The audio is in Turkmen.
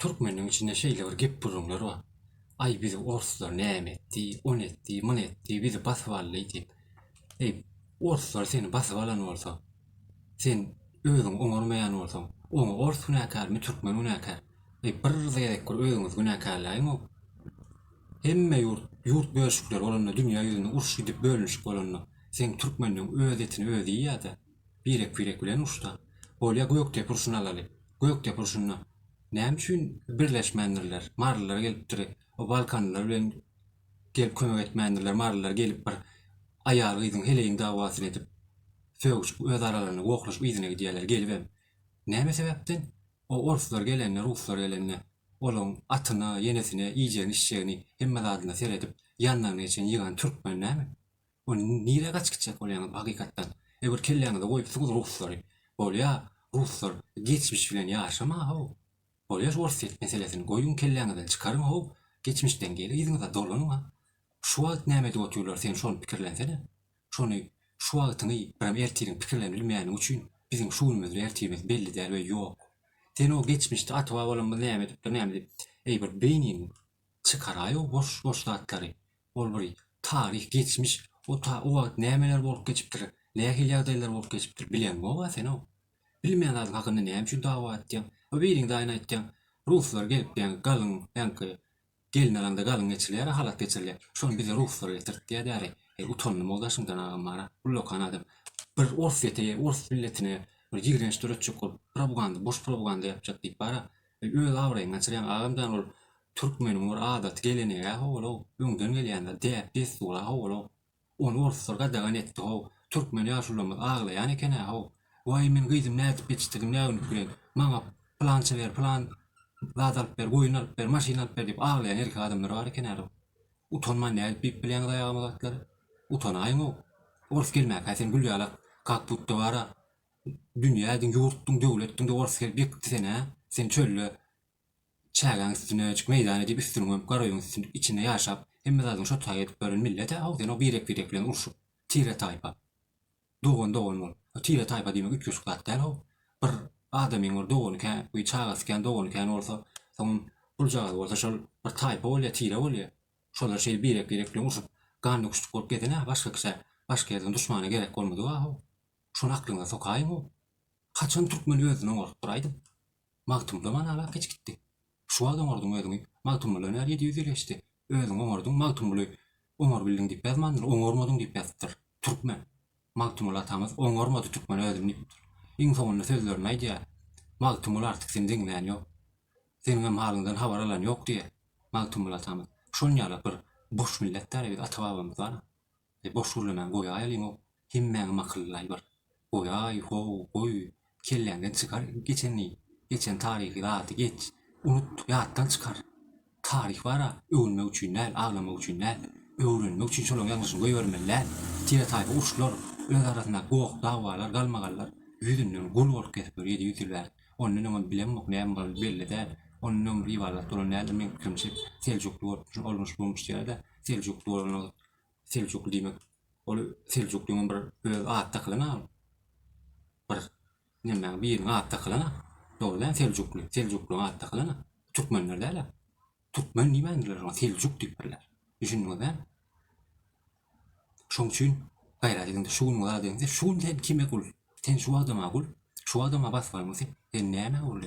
Türkmeniň içinde şeýle bir gep gürrüňler bar. Aý bizi orslar näme etdi, ony etdi, muny etdi, bizi basyp aldy diýip. Eý, orslar seni basyp alan bolsa, sen özüň oňarmaýan bolsaň, oňa ors günäkärmi, türkmen günäkär? Eý, bir gezek bir özüňizi günäkärläýiň-ow. Hemme ýurt, ýurt bölüşikleri bolanda, dünýä ýüzünde uruş gidip bölünişik bolanda, seň türkmenleň öz etini özi iýýär-dä. Birek-birek bilen uruşda. Bolýa Gökdepe urşuny alaly. Gökdepe urşunda näme üçin birleşmändirler? Marylylar gelipdir. O balkanlylar bilen gelip kömek etmändirler. Marylylar gelip bir aýal-gyzyň heleýiň dawasyny edip, sögüşip öz aralarynda gohlaşyp yzyna gidýärler gelibem. Näme sebäpden? O orslar gelende, ruslar gelende olaň atyna, ýenesine, iýjegini-içjegini hemme zadyna seredip ýanlaryna geçen ýygan türkmen näme? Ony nirä gaçyp gitjek bolýaňyz hakykatdan? Eger kelläňize goýupsyňyz ruslary. Bolýa, ruslar geçmiş bilen ýaşama how. Bolýa şu orsýet meselesini goýuň kelläňizden çykaryň how. Geçmişden gel yzyňyza dolanyň a. Şu wagt näme edip otyrlar sen şony pikirlensene. Şony şu wagtyňy birem ertiriň pikirlenip bilmeýäniň üçin biziň şu günümiz we ertirimiz belli däl we ýok. Sen o geçmişde ata-babalarymyz näme edipdir näme diýip eý bir beýniň çykaraý o boş boş zatlary. Ol bir taryh geçmiş o ta o wagt nämeler bolup geçipdir nähili ýagdaýlar bolup geçipdir bileňoga sen o bilmeýän zadyň hakynda näme üçin dawa etýäň o biriň daýyna aýtýaň ruslar gelip ýaňy galyň ýaňky gelin alanda galyň geçirilýär halat geçirilýär şony bize ruslar getirtdi däri eý utandym o daşyňdan agam bara ullakan adam bir orsýete ors milletine bir ýigrenç döretjek bolup propaganda boş propaganda ýapjak diýip bara öz abraýyňy gaçyrýaň agamjan ol Türkmeniň bir adaty gelenegi-ä howul-ow, öňden gelýän zat, däp-dessur-a howul-ow. Ony orslar gadagan etdi-how. Türkmen ýaşulamyz aglaýan eken-ä how. Waý, men gyzymy nädip ýetişdirdim, nägünlük bilen. Maňa pylança ber, pylan zat alyp ber, goýun alyp ber, maşyn alyp ber diýip aglaýan erkek adamlar bar eken-ä-low. Utanman nädip diýip bilýäňiz aýagam o zatlary? Utanaýyň-ow. Ors gelmäkä sen gül ýalak, kak budda bar-a. Dünýädiň, ýurtduň, döwletdiň-de ors gelip ýykdy seni-ä. Sen çölde Çägäň üstüne çyk meýdana diýip üstüni gömüp garaýyň üstün içinde ýaşap hemme zadyňy şo taýy edip ýören millet-ä how sen o birek birek bilen urşup tire taýpa dogan dogan bolup o tire taýpa diýmek üýtgeşik zat däl how bir adamyň bir dogany kän bir çagasy kän dogany kän bolsa soňam puljagazy bolsa şol bir taýpa bolýa tire bolýa şolar şeýle birek birek bilen urşup gan döküşlik bolup gezen-ä başga kişä başga ýerden duşmana gerek bolmadyg-a how şony aklyňyza sokaýyň how haçan türkmen özüni oňarypdyr aýdyň. Magtymgulam analap geç gitdi. Şu wagt oňardyň özüňi. Magtymgulydan bäri 700 ýyl geçdi. Özüňi oňardyň, Magtymguly oňar bildiň diýip ýazmandyr, oňarmadyň diýip ýazypdyr. Türkmen. Magtymguly atamyz oňarmady türkmen özüni diýipdir. Iň soňunda sözlerini aýdýar. Magtymguly artyk seni diňlän ýok. Seniňem halyňdan habar alan ýok diýýär. Magtymguly atamyz. Şonýalak bir boş millet däl biz ata-babamyz bar. Eý boş gürlemäň goýaýalyňow hemmäňem akyllylaý bir goýaý how goý kelläňden çykar geçeni geçen taryhy zady geç unut ýatdan çykar taryh bara öwünmek üçin däl aglamak üçin däl öwrenmek üçin şolaň ýalňyşyny goýbermeli däl tire taýpa uruşlar öz arasyndaky goh dawalar galmagallar ýüzünden gul bolup gezip ýör 700 ýyl bäri ondan öňem bilemok näme bolany belli däl ondan öň bir ybadat bolan däldir meň pikirimçe seljukly bolupmyş olmuş bulmuş diýýärde seljukly bolan Seljukly diýmek, ol Seljuklyňam bir öz ady dakylan-a ol. Bir nemäň biriniň ady dakylan-a. Dogry däl Seljukly, Seljuklyň ady dakylan-a. Türkmenler däl-ä. Türkmen diýmändirler şoňa, Seljuk diýipdirler. Düşündiňiz däl? Şoň üçin gaýrat ediň-de şu gün zat ediň-de, şu gün sen kime gul? Sen şu adama gul, şu adama basganmyň sen? Sen nämä gul?